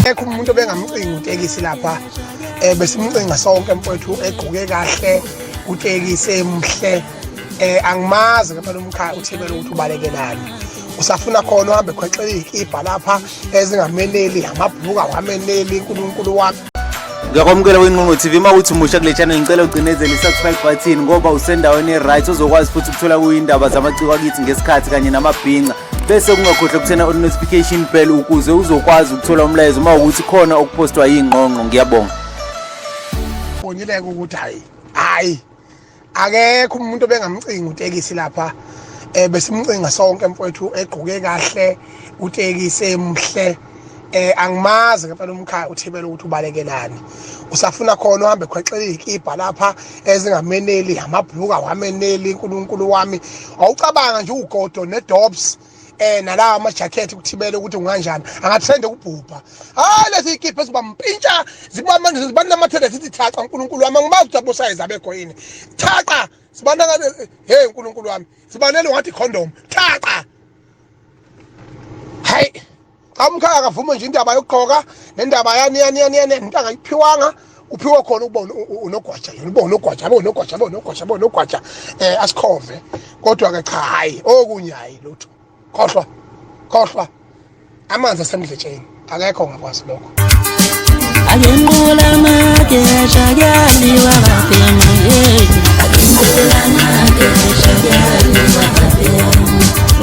Akekho umuntu obengamcinga utekisi lapha, besimcinga sonke mfowethu, egqoke kahle utekisi emhle. Angimazi ngempela umkhaya uthibele ukuthi ubalekelani, usafuna khona uhambe khwexela iy'kibha lapha ezingameneli, amabhuluku awameneli. Unkulunkulu wami. Ngiyakwamukela kwiNgqongqo TV. Uma uthi umusha kule channel, ngicela ucinezele i-subscribe button ngoba usendaweni e-right ozokwazi futhi ukuthola kuyindaba zamaciko akithi ngesikhathi kanye namabhinca, bese kungakhohlwa ukuthena on-notification bell ukuze uzokwazi ukuthola umlayezo uma ukuthi khona okuphostwa yingqongqo. Ngiyabonga. Bonileke ukuthi hayi hayi, akekho umuntu obengamcinga utekisi lapha, besimcinga sonke mfowethu, egqoke kahle utekisi emhle. Angimazi ngempela umkhaya uthibele ukuthi ubalekelani, usafuna khona uhambe khwexela iy'kibha lapha ezingameneli, amabhuluku awameneli. Unkulunkulu wami, awucabanga nje ugodo nedobs nalawa ama-jacket kuthibele ukuthi kunganjani angatrende ukubhubha. Hayi, lezi iy'kibha ezibampintsha zibanamathele zithi thaqa. Unkulunkulu wami, angimazi ukuthi abosayizi abekho yini. Thaqa sibana, hey unkulunkulu wami, sibanele ngathi condom thaqa. Hayi cha, umkhaya akavume nje indaba yokugqoka nendaba yani yani yani yani, into angayiphiwanga uphiwe khona ukuba unogwaja yena, uba unogwaja, abe unogwaja, abe unogwaja, abe unogwaja, asikhove. Kodwa ke cha, hayi, okunye hayi lutho, khohlwa khohlwa, amanzi asemdletsheni, akekho ongakwazi lokho. Agenqula amagesha kuyaliwa babhemu, agenqula amagesha kuyaliwa babhemu,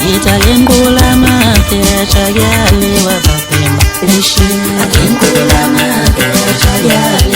ngithi agenqula amagesha kuyaliwa babhemu, agenqula amagesha kuyaliwa.